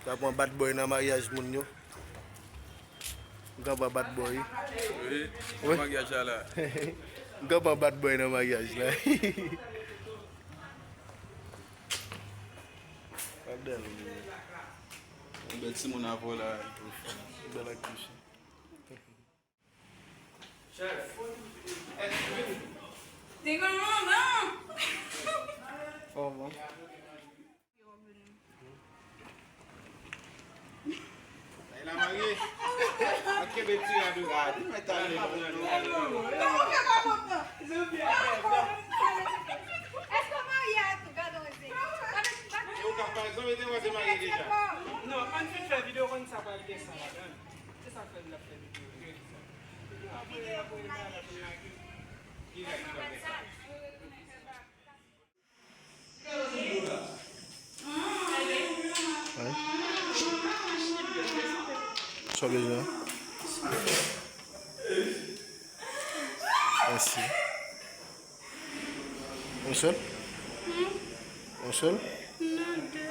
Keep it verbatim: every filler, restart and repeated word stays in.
Sa pran bad boy nan maryaj moun yo. M ka pran bad boy. Wi, wi. Maryaj la la. M ka pran bad boy nan maryaj la. Gade l. Yon bèl timoun avè w la. Bèl ak kouche. Te gen manman. Oh, bon. Ay la marye. Ak kenbe ti rad ou. Rad. Mwen ta ale. Kòman fè pa kontan? Èske w marye a tou? Gade yon ze. Gade ti bak. E ou ka pa egzanp, e te wè te marye deja. Non, ann fin fè videyo konn sa pral gen sa ladan. Se sa k fè l ap fè videyo. Videyo pou l lage. Dirèk, dirèk. Wi. Sa w bezwen? Mèsi. Yon sèl? Yon sèl? Non, de.